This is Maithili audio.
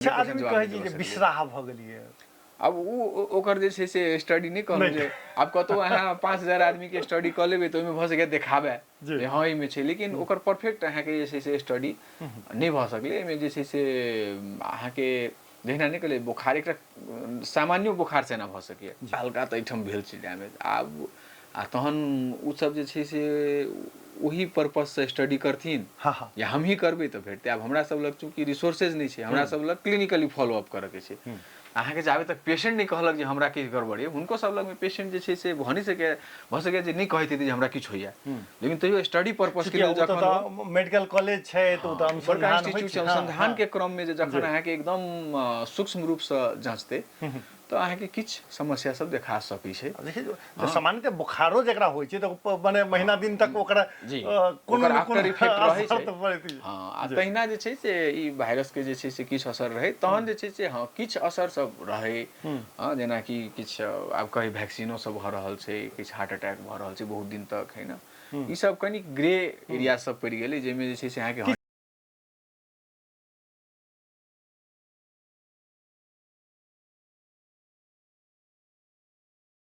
अच्छा, 100% आदमी जवाब कहै नहि छै दऽ जे सकैए। बिसराह भऽ गेलियै। आब ओ ओकर जे छै से स्टडी नहि कहलहुँ जे आब कतहु अहाँ 5000 आदमीके स्टडी कऽ लेबै तऽ ओहिमे भऽ सकैए देखाबए जे हँ एहिमे छै, लेकिन ओकर परफेक्ट अहाँके जे छै से स्टडी नहि भऽ सकलै। एहिमे जे छै से अहाँके जहिना नहि कहलियै बोखार एकटा सामान्यो बोखारसँ एना भऽ सकैए, हल्का तऽ एहिठाम भेल छै डैमेज। आब आ तहन ओ सब जे छै से ओही पर्पससँ स्टडी करथिन या हमही करबै तऽ भेटतै। आब हमरा सब लग चूँकि रिसोर्सेज नहि छै, हमरा सब लग क्लिनिकली फॉलोअप करऽके छै। अहाँके जाबे तक पेशेंट नहि कहलक जे हमरा किछु गड़बड़ यऽ, हुनको सब लगमे पेशेंट जे छै से भऽ नहि सकैए, भऽ सकैए जे नहि कहैत हेतै जे हमरा किछु होइए, लेकिन तैयो स्टडी पर्पसके लेल जखन मेडिकल कॉलेज छै तऽ ओ तऽ बड़का इंस्टीट्यूट छै, अनुसंधानके क्रममे जे जखन अहाँके एकदम सूक्ष्म रूपसँ जाँचतै तऽ अहाँके किछु समस्या सब देखा सकै छै। देखियौ, सामान्यतः बोखारो जकरा होइ छै तऽ मने महीना दिन तक ओकरा कोनो आफ्टर इफेक्ट रहै छै। हँ, आ तहिना जे छै से ई वायरसके जे छै से किछु असर रहै, तहन जे छै से हँ किछु असर सब रहै। हँ, जेनाकि किछु आब कही वैक्सीनो सब भऽ रहल छै, किछु हार्ट अटैक भऽ रहल छै बहुत दिन तक है ने, ई सब कनि ग्रे एरिया सब पड़ि गेलै जाहिमे जे छै से अहाँके